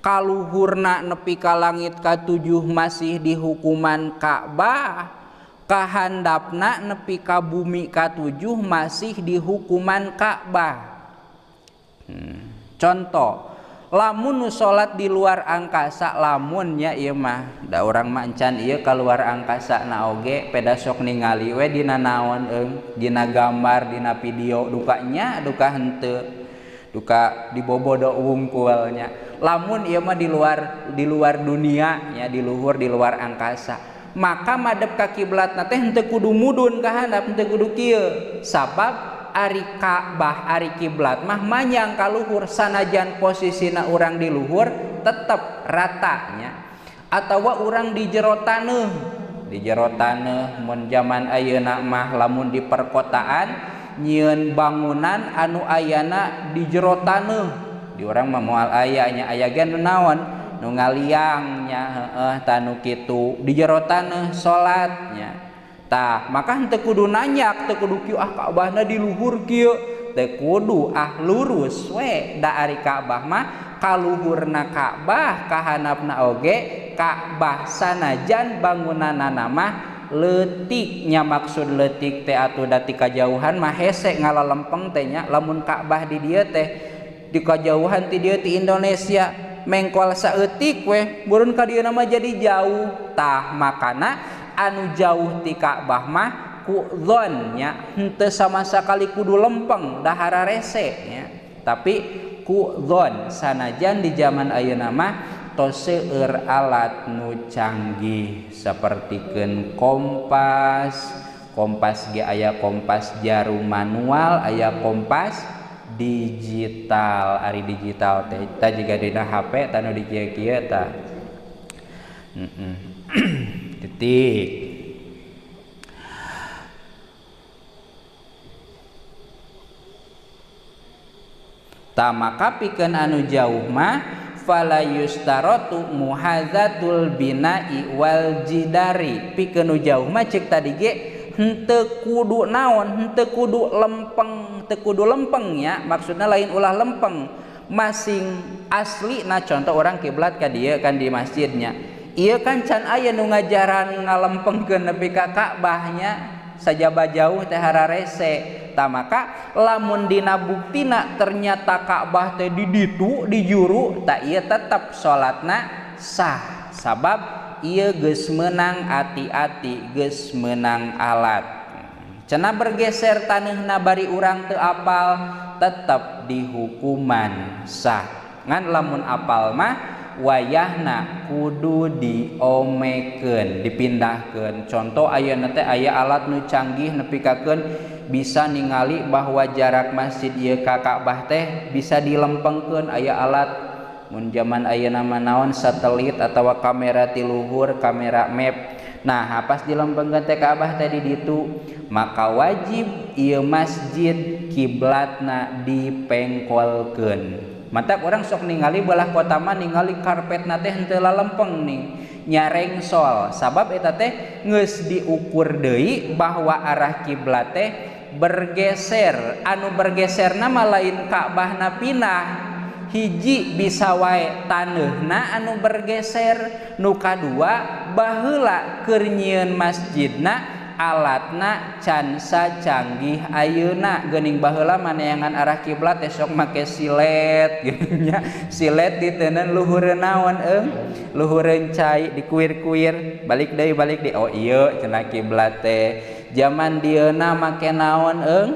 Kaluhurna nepi ka langit katujuh masih dihukuman Ka'bah, kahandapna nepi ka bumi katujuh masih dihukuman Ka'bah. Contoh, lamun nu salat di luar angkasa, lamunnya ieu mah da urang mah encan ieu kaluar angkasa na oge peda sok ningali we dina naon eung, dina gambar, dina video, duka nya duka henteu, duka dibobodo wungkulnya. Lamun ieu mah di luar dunia nya, di luhur, di luar angkasa, maka madep ka kiblatna teh henteu kudu mudun ka handap, henteu kudu kieu, sabab ari Ka'bah ari kiblat mah manyang ka luhur, sanajan posisina urang di luhur tetep ratanya. Atawa urang di jero taneuh, di jero taneuh mun jaman ayeuna mah lamun di perkotaan nyieun bangunan anu ayana di jero taneuh, di urang mah moal aya nya, aya ge nu naon nu ngaliang nya, heueuh tanu kitu di jero taneuh salatnya. Tah, maka henteu kudu nanyak, teu kudu kieu ah Ka'bahna di luhur kieu, teu kudu ah lurus we, da ari Ka'bah mah kaluhurna Ka'bah kahanapna oge Ka'bah, sanajan bangunanana mah leutik nya. Maksud leutik teh atuh da ti kajauhan mah hese ngalalempeng teh nya, lamun Ka'bah di dieu teh di kajauhan ti dieu ti Indonesia mengkol saeutik we, burun ka dieu mah jadi jauh. Tah, makana anu jauh ti Ka'bah mah ku dzon nya, henteu sama sakali kudu lempeng dahara rese nya, tapi ku dzon. Sanajan di zaman ayeuna mah tos seueur alat nu canggih sapertikeun kompas, kompas ge aya kompas jarum manual, aya kompas digital. Ari digital teh tah jiga dina HP tah nu di kieu-kieu tah. Titik. Ta maka pikeun anu jauh mah fala yustaratu muhadzatul bina'i wal jidari. Pikeun nu jauh mah ceuk tadi ge henteu kudu naon, henteu kudu lempeng, henteu kudu lempeng nya, maksudna lain ulah lempeng, masing asli. Nah contoh orang kiblat ka dieu kan di masjidnya, ieu kan can aya nu ngajaran ngalempengkeun nepi ka Ka'bahnya, sajaba jauh teh hararese. Tah maka lamun dina buktina ternyata Ka'bah teh di ditu di juru, tah ieu tetep salatna sah, sabab ieu geus meunang ati-ati, geus meunang alat. Cenah bergeser taneuhna bari urang teu apal, tetep dihukuman sah. Ngan lamun apal mah wayahna kudu diomekeun, dipindahkeun. Contoh ayeuna teh aya alat nu canggih nepikakeun bisa ningali bahwa jarak masjid ieu ka Ka'bah teh bisa dilempengkeun, aya alat mun jaman ayeuna mah naon satelit atawa kamera ti luhur, kamera map. Nah, pas dilempengkeun teh Ka'bah teh di ditu, maka wajib ieu masjid kiblatna dipengkolkeun. Matak orang sok ningali belah kota mah ningali karpetna teh henteu lalempeng ning nyarengsol, sabab eta teh geus diukur deui bahwa arah kiblat teh bergeser. Anu bergeserna mah lain Ka'bahna pindah, hiji bisa wae taneuhna anu bergeser, nu kadua baheula keur nyieun masjidna alatna can sacanggih ayeuna. Geuning baheula maneangan arah kiblat teh sok make silet geuning nya, silet diteundeun luhureun naon eung, luhureun cai dikuir-kuir, balik deui balik deui, oh ieu cenah kiblat teh. Jaman dieuna make naon eung,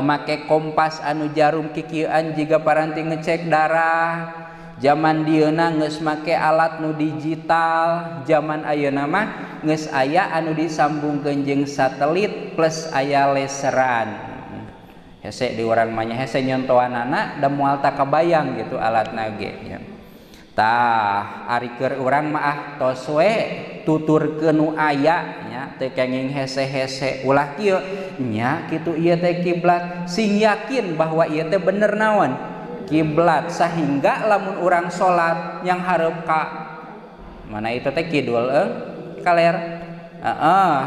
make kompas anu jarum kikieuan jiga paranti ngecek darah. Jaman dieuna geus make alat nu digital, jaman ayeuna mah geus aya anu disambungkeun jeung satelit plus aya laseran. Hese di urang mah nya hese nyontoanana da moal tak kabayang gitu alatna ge nya. Tah ari keur urang mah ah tos we tuturkeun nu aya nya, teu kenging hese-hese ulah kieu nya kitu ieu teh kiblat, sing yakin bahwa ieu teh bener naon kiblat, sehingga lamun urang salat yang hareup ka mana itu teh kidul kaler,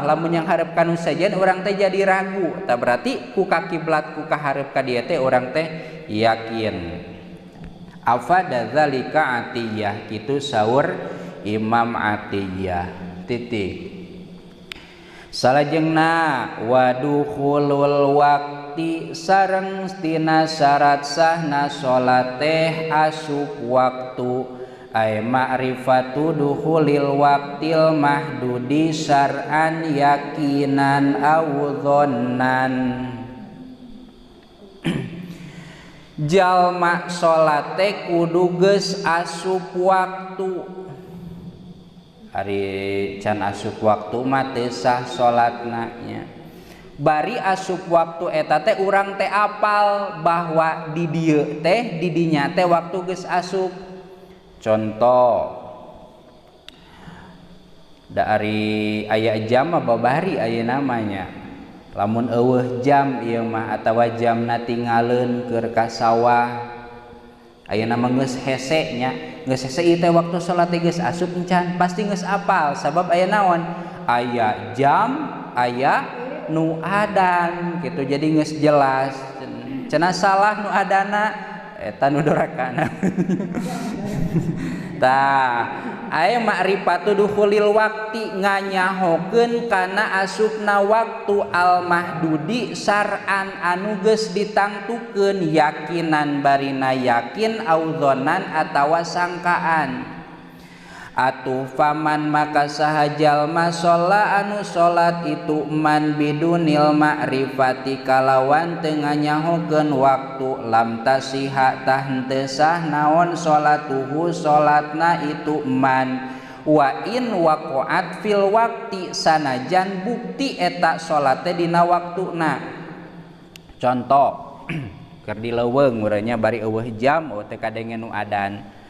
lamun yang hareup ka nu sejen urang teh jadi ragu. Tah berarti ku ka kiblat ku ka hareup ka dieu teh urang teh yakin. Afada zalika Atiyah kitu saur Imam Atiyah titik. Salajengna wadukhulul waqti sareng tina syarat sahna salat teh asup waktu ay ma'rifatu dukhulil waqtil mahdudi syar'an yakinan aw dhannan. Jalma salat teh kudu geus asup waktu. Ari can asup waktu mah teu sah salatna nya. Bari asup waktu eta teh urang teh apal bahwa di dieu teh di dinya teh waktu geus asup. Contoh dari aya jam mah babari aya namanya. Lamun eueuh jam ieu mah atawa jamna tingaleun keur ka sawah. Ayeuna mah geus hese nya, geus hese ieu teh waktu salat teh geus asup encan, pasti geus apal sabab aya naon? Aya jam, aya nu adan gitu. Jadi geus jelas. Cenah salah nu adana eta nu dorakana. Tah, aya ma'rifatu dukhulil waqti nganyahokeun kana asupna waktu al mahdudi syar'an anu geus ditangtukeun yakinan barina yakin au dzonan atawa sangkaan. Atuh faman maka saha jalma sholat anu sholat itu man bidunil ma'rifati kalawan teu nganyahokeun waktu lam tasiha tah henteu sah naon sholatuhu sholatna itu man wa in waqa'at fil waqti sanajan bukti eta sholat teh dina waktuna. Contoh keur di leuweung urangnya bari eueuh jam eueuh teu kadenge nu adan.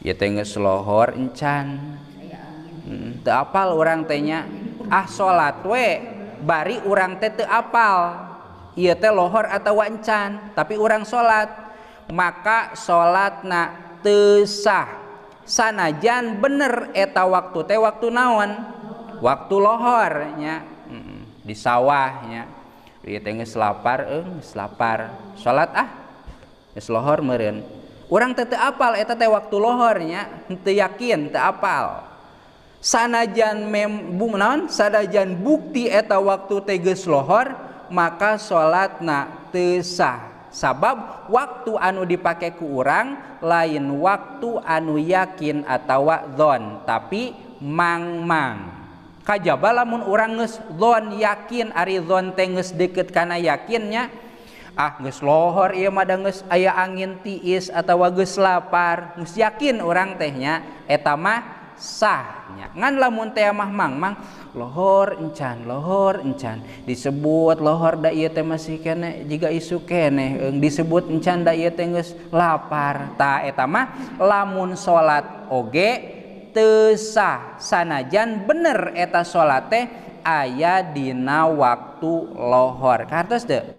Ieu teh geus lohor encan. Teu apal urang teh nya. Ah salat we bari urang teh teu apal. Ieu teh lohor atawa encan, tapi urang salat. Maka salatna teu sah. Sanajan bener eta waktu teh waktu naon? Waktu lohor nya. Di sawah nya. Ieu teh geus lapar, geus lapar. Salat ah. Geus lohor meureun. Urang teh teu apal eta teh waktu lohornya, teu yakin, teu apal. Sanajan naon? Sanajan bukti eta waktu teh geus lohor, maka salatna teu sah. Sabab waktu anu dipake ku urang lain waktu anu yakin atawa dzon, tapi mang-mang. Kajaba lamun urang geus dzon yakin, ari dzon teh geus deukeut kana yakinnya. Ah geus lohor ieu mah da geus aya angin tiis atawa geus lapar, geus yakin urang teh nya eta mah sah nya. Ngan lamun teh mah mang-mang lohor encan disebut lohor da ieu teh masih keneh jiga isuk keneh, disebut encan da ieu teh geus lapar. Tah eta mah lamun salat oge teu sah sanajan bener eta salat teh aya dina waktu lohor. Kartos teu?